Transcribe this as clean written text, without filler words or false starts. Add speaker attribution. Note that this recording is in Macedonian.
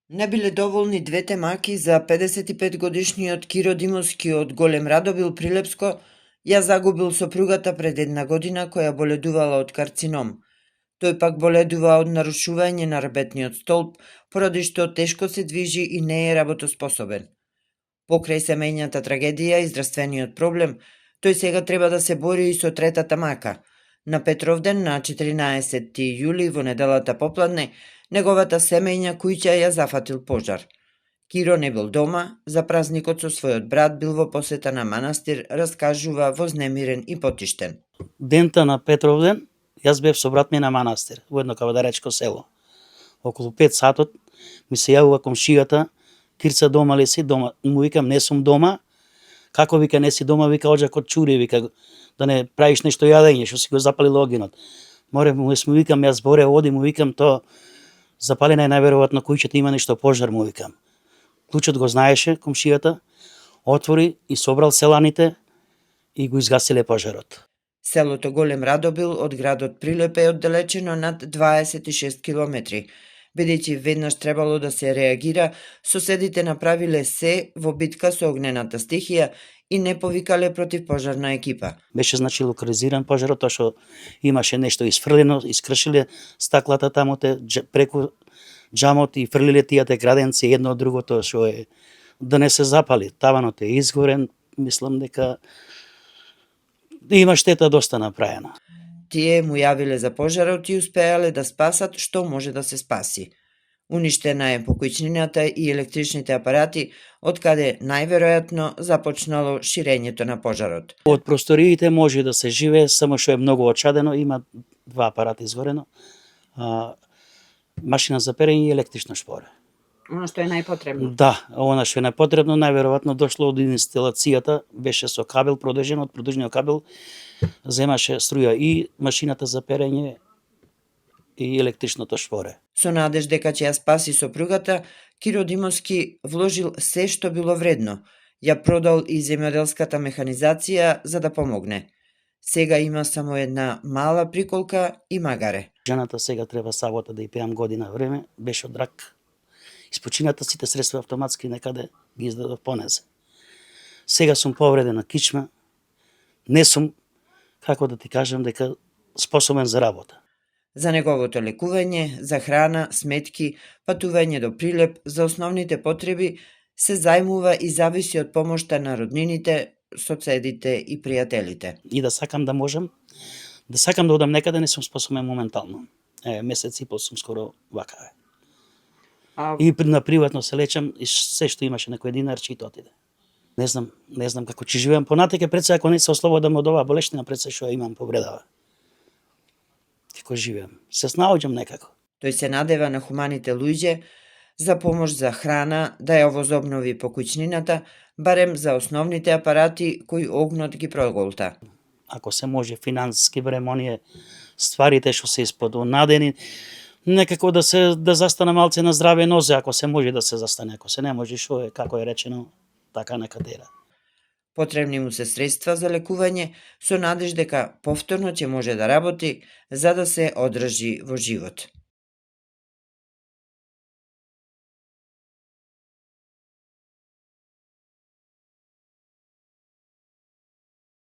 Speaker 1: Не биле доволни двете маки за 55-годишниот Киро Димовски од Голем Радобил Прилепско, ја загубил сопругата пред една година која боледувала од карцином. Тој пак боледува од нарушување на ребетниот столб, поради што тешко се движи и не е работоспособен. Покрај семејната трагедија и здравствениот проблем, тој сега треба да се бори и со третата мака. На Петровден, на 14 јули, во неделата попладне, неговата семејна куќа ја зафатил пожар. Киро не бил дома, за празникот со својот брат бил во посета на манастир, раскажува вознемирен и потиштен.
Speaker 2: Дента на Петровден, јас бев со брат ми на манастир, во едно кавадаречко село. Околу 5 сатот ми се јавува комшијата, Кирца дома ли си? Дома. Му викам, не сум дома. Како вика, не си дома? Вика, оđа код чури, вика, да не правиш нешто јадење, што си го запалил огинот. Море му викам, јас боре оди, му викам, то запалена е најверојатно куќата, има нешто пожар, му викам. Клучот го знаеше, комшијата, отвори и собрал селаните и го изгасиле пожарот.
Speaker 1: Селото Голем Радобил од градот Прилеп е оддалечено над 26 километри. Бидејќи веднаш требало да се реагира, соседите направиле се во битка со огнената стихија и не повикале противпожарна екипа.
Speaker 2: Беше значи локализиран пожарот, тоа што имаше нешто isfрлено, искршиле стаклата тамоте преку џамот и фрлиле тие граденци едно од другото, што е да не се запали. Таванот е изгорен, мислам дека има штета доста направена.
Speaker 1: Тие му јавиле за пожарот и успеале да спасат што може да се спаси. Уништена е покујчнината и електричните апарати, од каде најверојатно започнало ширењето на пожарот.
Speaker 2: Од просториите може да се живее, само што е многу очадено, има 2 апарати изгорено, машина за перење и електрично шпоре.
Speaker 1: Оно што е најпотребно.
Speaker 2: Да, она што е најпотребно, најверојатно дошло од инсталацијата, беше со кабел продолжен, од продолжениот кабел земаше струја и машината за перење и електричното шпоре.
Speaker 1: Со надеж дека ќе ја спаси сопругата, Киро Димовски вложил се што било вредно. Ја продал и земјоделската механизација за да помогне. Сега има само една мала приколка и магаре.
Speaker 2: Жената сега треба сабота да ја пеам година време, беше од рак. Испочината сите средства автоматски некаде ги издадов понезе. Сега сум повреден на кичма, не сум, како да ти кажам, дека способен за работа.
Speaker 1: За неговото лекување, за храна, сметки, патување до Прилеп, за основните потреби, се зајмува и зависи од помошта на роднините, соцедите и пријателите.
Speaker 2: И да сакам да можам, да сакам да одам некаде, не сум способен моментално. Месец и пол сум скоро вака. И на приватно се лечам и се што имаше некој динар, че и тоа отиде. Не знам како ќе живеам понатака, пред се ако не се ослободам од оваа болештина, пред се што имам повредава. Како живеам, се снаоѓам некако.
Speaker 1: Тој се надева на хуманите луѓе за помош за храна, да ја возобнови покуќнината, барем за основните апарати кои огнот ги проголта.
Speaker 2: Ако се може финансиски време, оние стварите што се исподонадени, некако да застане малце на здраве нозе, ако се може да се застане, ако се не може, што е, како е речено, така нека дера.
Speaker 1: Потребни му се средства за лекување, со надеж дека повторно ќе може да работи за да се одржи во живот.